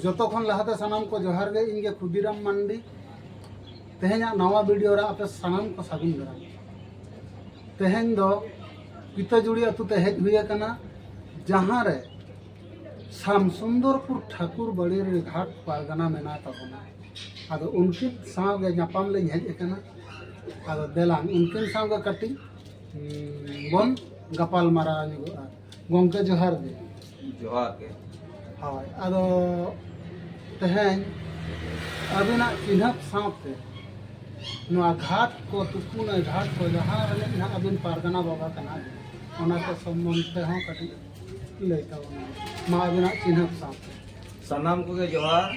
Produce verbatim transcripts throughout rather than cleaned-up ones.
ᱡᱚᱛᱚ ᱠᱷᱚᱱ ᱞᱟᱦᱟᱛᱮ ᱥᱟᱱᱟᱢ ᱠᱚ ᱡᱚᱦᱟᱨ ᱜᱮ᱾ ᱤᱧ ᱜᱮ ᱠᱷᱩᱫᱤᱨᱟᱢ ᱢᱟᱱᱰᱤ᱾ ᱛᱮᱦᱮᱧᱟᱜ ᱱᱟᱣᱟ ᱵᱷᱤᱰᱤᱭᱳ ᱨᱮ ᱟᱯᱮ ᱥᱟᱱᱟᱢ ᱠᱚ ᱥᱟᱹᱜᱩᱱ ᱫᱟᱨᱟᱢ᱾ ᱛᱮᱦᱮᱧ ᱫᱚ ᱠᱤᱛᱟᱹᱡᱩᱲᱤ ᱟᱹᱛᱩ ᱛᱮ ᱦᱮᱡ ᱦᱩᱭ ᱟᱠᱟᱱᱟ, ᱡᱟᱦᱟᱸ ᱨᱮ ᱥᱟᱢᱥᱩᱱᱫᱚᱨᱯᱩᱨ ᱴᱷᱟᱹᱠᱩᱨ ᱵᱟᱲᱤ ᱨᱮ ᱜᱷᱟᱴ ᱯᱟᱨᱜᱟᱱᱟ ᱢᱮᱱᱟᱭ ᱛᱟᱵᱚᱱᱟ᱾ ᱟᱫᱚ ᱩᱱᱠᱤᱱ ᱥᱟᱶ ᱜᱮ ᱧᱟᱯᱟᱢ ᱞᱤᱧ ᱦᱮᱡ ᱟᱠᱟᱱᱟ᱾ ᱟᱫᱚ ᱫᱮᱞᱟᱝ ᱩᱱᱠᱤᱱ ᱥᱟᱶ ᱜᱮ ᱠᱟᱹᱴᱤᱡ, ᱩᱸ, ᱵᱚᱱ ᱜᱟᱯᱟᱞ ᱢᱟᱨᱟᱣ ᱧᱚᱜᱚᱜᱼᱟ᱾ ᱜᱚᱢᱠᱮ, ᱡᱚᱦᱟᱨ ᱜᱮ᱾ ᱡᱚᱦᱟᱨ ᱜᱮ᱾ ᱦᱳᱭ, ᱟᱫᱚ ᱛᱮᱦᱮᱧ ᱟᱹᱵᱤᱱᱟᱜ ᱪᱤᱱᱦᱟᱹᱯ ᱥᱟᱶᱛᱮ ᱱᱚᱣᱟ ᱜᱷᱟᱴ ᱠᱚ, ᱛᱩᱯᱩᱱ ᱜᱷᱟᱴ ᱠᱚ, ᱡᱟᱦᱟᱸ ᱨᱤᱱᱤᱡ ᱱᱟᱦᱟᱜ ᱟᱹᱵᱤᱱ ᱯᱟᱨᱜᱟᱱᱟ ᱵᱟᱵᱟ ᱠᱟᱱᱟ ᱵᱤᱱ, ᱚᱱᱟ ᱠᱚ ᱥᱚᱢᱵᱚᱱᱫᱷᱮ ᱦᱚᱸ ᱠᱟᱹᱴᱤᱡ ᱞᱟᱹᱭ ᱛᱟᱵᱚᱱ ᱢᱮ᱾ ᱢᱟ, ᱟᱹᱵᱤᱱᱟᱜ ᱪᱤᱱᱦᱟᱹᱯ ᱥᱟᱶᱛᱮ᱾ ᱥᱟᱱᱟᱢ ᱠᱚᱜᱮ ᱡᱚᱦᱟᱨ᱾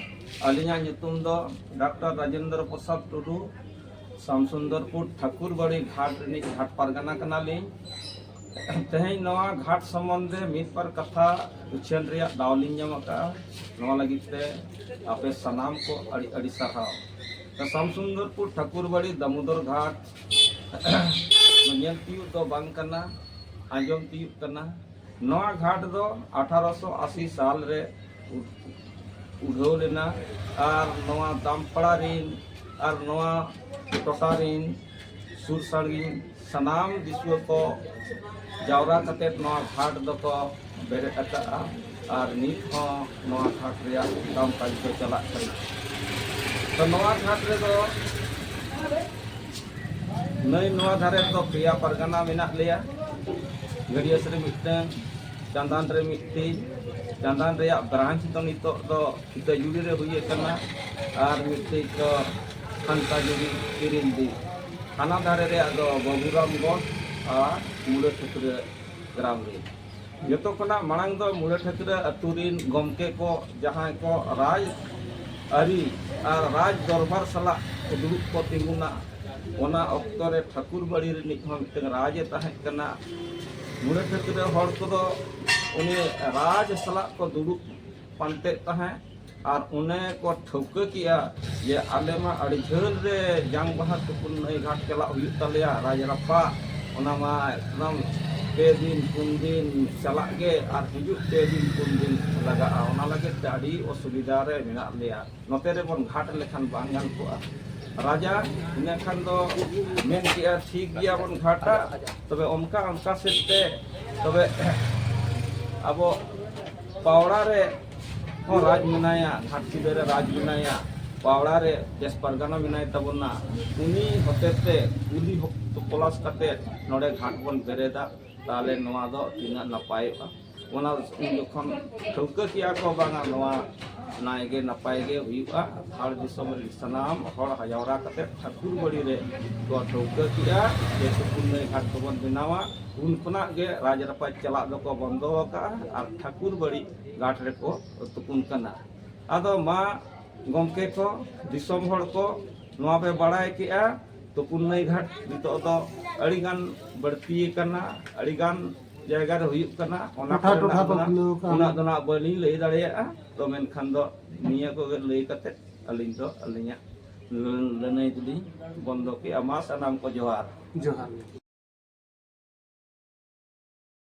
ᱟᱹᱞᱤᱧᱟᱜ ᱧᱩᱛᱩᱢ ᱫᱚ ᱰᱟᱠᱛᱟᱨ ᱨᱟᱡᱮᱱᱫᱨᱚ ᱯᱨᱚᱥᱟᱫᱽ ᱴᱩᱰᱩ, ᱥᱟᱢᱥᱩᱱᱫᱚᱨᱯᱩᱨ ᱴᱷᱟᱹᱠᱩᱨᱵᱟᱲᱤ ᱜᱷᱟᱴ ᱨᱤᱱᱤᱡ ᱜᱷᱟᱴ ᱯᱟᱨᱜᱟᱱᱟ ᱠᱟᱱᱟᱞᱤᱧ᱾ ᱛᱮᱦᱮᱧ ᱱᱚᱣᱟ ᱜᱷᱟᱴ ᱥᱚᱢᱵᱚᱱᱫᱷᱮ ᱢᱤᱫ ᱵᱟᱨ ᱠᱟᱛᱷᱟ ᱩᱪᱷᱟᱹᱱ ᱨᱮᱭᱟᱜ ᱫᱟᱣ ᱞᱤᱧ ᱧᱟᱢ ᱟᱠᱟᱫᱼᱟ᱾ ᱱᱚᱣᱟ ᱞᱟᱹᱜᱤᱫ ᱛᱮ ᱟᱯᱮ ᱥᱟᱱᱟᱢ ᱠᱚ ᱟᱹᱰᱤ ᱟᱹᱰᱤ ᱥᱟᱨᱦᱟᱣ᱾ ᱥᱟᱢᱥᱩᱱᱫᱚᱨᱯᱩᱨ ᱴᱷᱟᱹᱠᱩᱨᱵᱟᱲᱤ ᱫᱟᱢᱳᱫᱚᱨ ᱜᱷᱟᱴ ᱧᱮᱞ ᱛᱤᱭᱳᱜ ᱫᱚ ᱵᱟᱝ ᱠᱟᱱᱟ, ᱟᱸᱡᱚᱢ ᱛᱤᱭᱳᱜ ᱠᱟᱱᱟ᱾ ᱱᱚᱣᱟ ᱜᱷᱟᱴ ᱫᱚ ᱟᱴᱷᱟᱨᱚᱥᱚ ᱟᱥᱤ ᱥᱟᱞ ᱨᱮ ᱩᱰ-, ᱩᱰᱷᱟᱹᱣ ᱞᱮᱱᱟ ᱟᱨ ᱱᱚᱣᱟ ᱫᱟᱢᱯᱟᱲᱟ ᱨᱤᱱ ᱟᱨ ᱱᱚᱣᱟ ᱴᱚᱴᱷᱟ ᱨᱤᱱ ᱥᱩᱨ ᱥᱟᱺᱜᱤᱧ ᱥᱟᱱᱟᱢ ᱫᱤᱥᱩᱣᱟᱹ ᱠᱚ ᱡᱟᱣᱨᱟ ᱠᱟᱛᱮᱫ ᱱᱚᱣᱟ ᱜᱷᱟᱴ ᱫᱚᱠᱚ ᱵᱮᱨᱮᱫ ᱟᱠᱟᱫᱼᱟ ᱟᱨ ᱱᱤᱛ ᱦᱚᱸ ᱱᱚᱣᱟ ᱜᱷᱟᱴ ᱨᱮᱭᱟᱜ ᱠᱟᱢ ᱠᱟᱡᱽ ᱫᱚ ᱪᱟᱞᱟᱜ ᱠᱟᱱᱟ᱾ ᱛᱚ, ᱱᱚᱣᱟ ᱜᱷᱟᱴ ᱨᱮᱫᱚ ᱱᱟᱹᱭ ᱱᱚᱣᱟ ᱫᱷᱟᱨᱮ ᱨᱮᱫᱚ ᱯᱮᱭᱟ ᱯᱟᱨᱜᱟᱱᱟ ᱢᱮᱱᱟᱜ ᱞᱮᱭᱟ᱾ ᱜᱟᱹᱲᱭᱟᱹᱥ ᱨᱮ ᱢᱤᱫᱴᱟᱹᱝ, ᱪᱟᱸᱫᱟᱱ ᱨᱮ ᱢᱤᱫᱴᱤᱡ᱾ ᱪᱟᱸᱫᱟᱱ ᱨᱮᱭᱟᱜ ᱵᱨᱟᱧᱪ ᱫᱚ ᱱᱤᱛᱚᱜ ᱫᱚ ᱠᱤᱛᱟᱹᱡᱩᱲᱤ ᱨᱮ ᱦᱩᱭ ᱟᱠᱟᱱᱟ ᱟᱨ ᱢᱤᱫᱴᱤᱡ ᱫᱚ ᱠᱷᱟᱱᱛᱟᱡᱩᱲᱤ ᱛᱤᱨᱤᱞᱰᱤ᱾ ᱦᱟᱱᱟ ᱫᱷᱟᱨᱮ ᱨᱮᱭᱟᱜ ᱫᱚ ᱵᱟᱹᱵᱩᱨᱟᱢᱜᱚᱸᱡᱽ ᱟᱨ ᱢᱩᱲᱟᱹ ᱴᱷᱟᱹᱠᱨᱟᱹ ᱜᱨᱟᱢ ᱨᱮ᱾ ᱡᱚᱛᱚ ᱠᱷᱚᱱᱟᱜ ᱢᱟᱲᱟᱝ ᱫᱚ ᱢᱩᱲᱟᱹ ᱴᱷᱟᱹᱠᱨᱟᱹ ᱟᱹᱛᱩ ᱨᱤᱱ ᱜᱚᱢᱠᱮ ᱠᱚ, ᱡᱟᱦᱟᱸᱭ ᱠᱚ ᱨᱟᱡᱽ ᱟᱹᱨᱤ ᱟᱨ ᱨᱟᱡᱽ ᱫᱚᱨᱵᱟᱨ ᱥᱟᱞᱟᱜ ᱫᱩᱲᱩᱵ ᱠᱚ ᱛᱤᱸᱜᱩᱱᱟ, ᱚᱱᱟ ᱚᱠᱛᱚ ᱨᱮ ᱴᱷᱟᱹᱠᱩᱨ ᱵᱟᱲᱤ ᱨᱤᱱᱤᱡ ᱦᱚᱸ ᱢᱤᱫᱴᱟᱝ ᱨᱟᱡᱽ ᱮ ᱛᱟᱦᱮᱸ ᱠᱟᱱᱟ᱾ ᱢᱩᱲᱟᱹ ᱴᱷᱟᱹᱠᱨᱟᱹ ᱦᱚᱲ ᱠᱚᱫᱚ ᱩᱱᱤ ᱨᱟᱡᱽ ᱥᱟᱞᱟᱜ ᱠᱚ ᱫᱩᱲᱩᱵ ᱯᱟᱱᱛᱮᱜ ᱛᱟᱦᱮᱸᱫ᱾ ᱟᱨ ᱚᱱᱮ ᱠᱚ ᱴᱷᱟᱹᱣᱠᱟᱹ ᱠᱮᱜᱼᱟ ᱡᱮ ᱟᱞᱮ ᱢᱟ ᱟᱹᱰᱤ ᱡᱷᱟᱹᱞ ᱨᱮ ᱡᱟᱝ ᱵᱟᱦᱟ ᱛᱩᱯᱩᱱ ᱱᱟᱹᱭ ᱜᱷᱟᱴ ᱪᱟᱞᱟᱜ ᱦᱩᱭᱩᱜ ᱛᱟᱞᱮᱭᱟ, ᱨᱟᱡᱽ ᱨᱟᱯᱟᱜ, ᱚᱱᱟ ᱢᱟ ᱮᱠᱫᱚᱢ ᱯᱮ ᱫᱤᱱ ᱯᱩᱱ ᱫᱤᱱ ᱪᱟᱞᱟᱜ ᱜᱮ ᱟᱨ ᱦᱤᱡᱩᱜ ᱯᱮ ᱫᱤᱱ ᱯᱩᱱ ᱫᱤᱱ ᱞᱟᱜᱟᱜᱼᱟ᱾ ᱚᱱᱟ ᱞᱟᱹᱜᱤᱫ ᱛᱮ ᱟᱹᱰᱤ ᱚᱥᱩᱵᱤᱫᱷᱟ ᱨᱮ ᱢᱮᱱᱟᱜ ᱞᱮᱭᱟ᱾ ᱱᱚᱛᱮ ᱨᱮᱵᱚᱱ ᱜᱷᱟᱴ ᱞᱮᱠᱷᱟᱱ ᱵᱟᱝ ᱜᱟᱱ ᱠᱚᱜᱼᱟ᱾ ᱨᱟᱡᱟ ᱤᱱᱟᱹ ᱠᱷᱟᱱ ᱫᱚ ᱢᱮᱱ ᱠᱮᱜᱼᱟ, "ᱴᱷᱤᱠ ᱜᱮᱭᱟ, ᱵᱚᱱ ᱜᱷᱟᱴᱟ, ᱛᱚᱵᱮ ᱚᱱᱠᱟ ᱚᱱᱠᱟ ᱥᱮᱫ ᱛᱮ ᱛᱚᱵᱮ ᱟᱵᱚ ᱯᱟᱣᱲᱟ ᱨᱮ ᱦᱚᱸ ᱨᱟᱡᱽ ᱢᱮᱱᱟᱭᱟ, ᱜᱷᱟᱴᱥᱤᱞᱟᱹ ᱨᱮ ᱨᱟᱡᱽ ᱢᱮᱱᱟᱭᱟ, ᱯᱟᱣᱲᱟ ᱨᱮ ᱫᱮᱥ ᱯᱟᱨᱜᱟᱱᱟ ᱢᱮᱱᱟᱭ ᱛᱟᱵᱚᱱᱟ, ᱩᱱᱤ ᱦᱚᱛᱮᱛᱮ ᱠᱩᱞᱤ ᱦᱚ-, ᱛᱚᱞᱟᱥ ᱠᱟᱛᱮ ᱱᱚᱰᱮ ᱜᱷᱟᱴ ᱵᱚᱱ ᱵᱮᱨᱮᱫᱟ, ᱛᱟᱦᱚᱞᱮ ᱱᱚᱣᱟ ᱫᱚ ᱛᱤᱱᱟᱹᱜ ᱱᱟᱯᱟᱭᱚᱜᱼᱟ?" ᱚᱱᱟ ᱩᱱ ᱡᱚᱠᱷᱚᱱ ᱴᱷᱟᱹᱣᱠᱟᱹ ᱠᱮᱜᱼᱟ ᱠᱚ, "ᱵᱟᱝᱟ, ᱱᱚᱣᱟ ᱱᱟᱭ ᱜᱮ ᱱᱟᱯᱟᱭ ᱜᱮ ᱦᱩᱭᱩᱜᱼᱟ᱾" ᱫᱷᱟᱲ ᱫᱤᱥᱚᱢ ᱨᱮᱱ ᱥᱟᱱᱟᱢ ᱦᱚᱲ ᱡᱟᱣᱨᱟ ᱠᱟᱛᱮ ᱴᱷᱟᱹᱠᱩᱨ ᱵᱟᱲᱤ ᱨᱮ ᱠᱚ ᱴᱷᱟᱹᱣᱠᱟᱹ ᱠᱮᱜᱼᱟ ᱡᱮ ᱛᱩᱯᱩᱱ ᱱᱟᱹᱭ ᱜᱷᱟᱴ ᱫᱚᱵᱚᱱ ᱵᱮᱱᱟᱣᱟ᱾ ᱩᱱ ᱠᱷᱚᱱᱟᱜ ᱜᱮ ᱨᱟᱡᱽ ᱨᱟᱯᱟᱡᱽ ᱪᱟᱞᱟᱜ ᱫᱚᱠᱚ ᱵᱚᱱᱫᱚ ᱟᱠᱟᱜᱼᱟ ᱟᱨ ᱴᱷᱟᱹᱠᱩᱨ ᱵᱟᱲᱤ ᱜᱷᱟᱴ ᱨᱮᱠᱚ ᱛᱩᱯᱩᱱ ᱠᱟᱱᱟ᱾ ᱟᱫᱚ ᱢᱟ ᱜᱚᱢᱠᱮ ᱠᱚ, ᱫᱤᱥᱚᱢ ᱦᱚᱲ ᱠᱚ, ᱱᱚᱣᱟ ᱯᱮ ᱵᱟᱲᱟᱭ ᱠᱮᱜᱼᱟ, ᱛᱩᱯᱩᱱ ᱱᱟᱹᱭ ᱜᱷᱟᱴ ᱱᱤᱛᱚᱜ ᱫᱚ ᱟᱹᱰᱤᱜᱟᱱ ᱵᱟᱹᱲᱛᱤ ᱟᱠᱟᱱᱟ, ᱟᱹᱰᱤᱜᱟᱱ ᱡᱟᱭᱜᱟ ᱨᱮ ᱦᱩᱭᱩᱜ ᱠᱟᱱᱟ᱾ ᱚᱱᱟ ᱴᱚᱴᱷᱟ ᱠᱚᱨᱮᱱᱟᱜ ᱴᱚᱴᱷᱟ ᱫᱚ ᱠᱚ ᱱᱟᱜ ᱠᱷᱩᱞᱟᱹᱣ ᱠᱟᱜᱼᱟ᱾ ᱩᱱᱟᱹᱜ ᱫᱚ ᱱᱟᱜ ᱵᱟᱹᱞᱤᱧ ᱞᱟᱹᱭ ᱫᱟᱲᱮᱭᱟᱜᱼᱟ᱾ ᱛᱚ ᱢᱮᱱᱠᱷᱟᱱ ᱫᱚ ᱱᱤᱭᱟᱹ ᱠᱚᱜᱮ ᱞᱟᱹᱭ ᱠᱟᱛᱮ ᱟᱹᱞᱤᱧ ᱫᱚ ᱟᱹᱞᱤᱧᱟᱜ ᱞᱟᱹᱱᱟᱹᱭ ᱫᱚᱞᱤᱧ ᱵᱚᱱᱫᱚ ᱠᱮᱜᱼᱟ᱾ ᱢᱟ ᱥᱟᱱᱟᱢ ᱠᱚ ᱡᱚᱦᱟᱨ᱾ ᱡᱚᱦᱟᱨ ᱜᱮ᱾